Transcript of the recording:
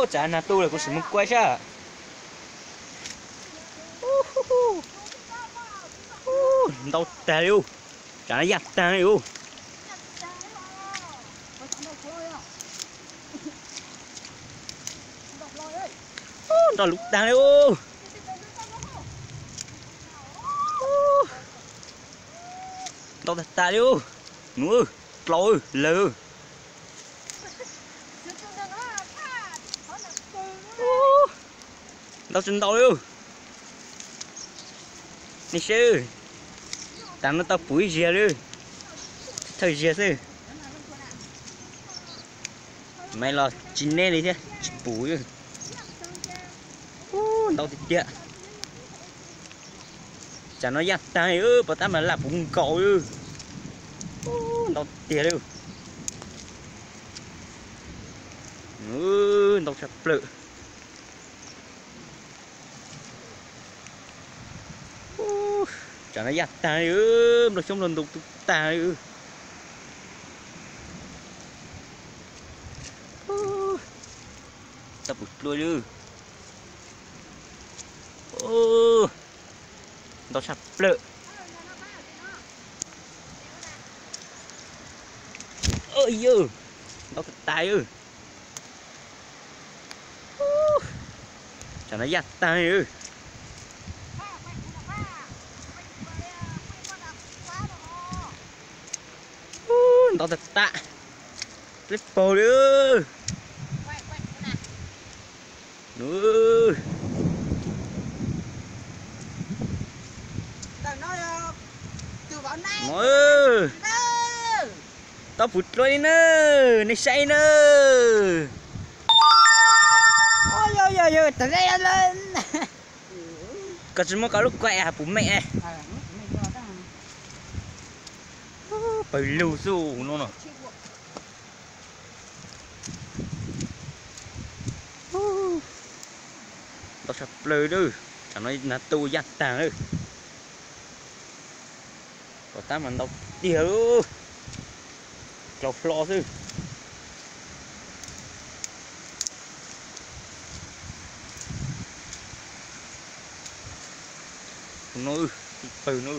Tsam nag tu lawm kuv sim mus kuaj sab. Ntau tag li ub. Tsam no yaj tag li ub. Nroj luv tag li ub. Ntau tag tag li ub. Nus, dlau lawg. Ntau tsis ntau li. Nej saib, tas no tau puv ib ziag li. Thawj ziag xwb. Maiv los tsis neb li thiab tsis puv li. Ntau tiag tiag. Tsam no yaj tag li, pov tab mas laj puv nkaus li. Ntau tiag li. Ntau tshaj plaws. Tsam no yaj tag li, nplooj xyoob nplooj ntu tu tag li. Tau puv dlua li. Ntau tshaj plaws. Yawg, ntau tas tas. Tsam no yaj tag li. Ntau tas tas. Dleb paug li. Tau puv dlua li na, nej saib na. Koj tsis muab koj lub kuaj es puv meej es. Pawg lug xwb no no. Ntau tshaj plaws lawm, tsam no nag tu yaj tag lawm. Pov tab mas ntau tiag, dlau hlo xwb. No, pawg no.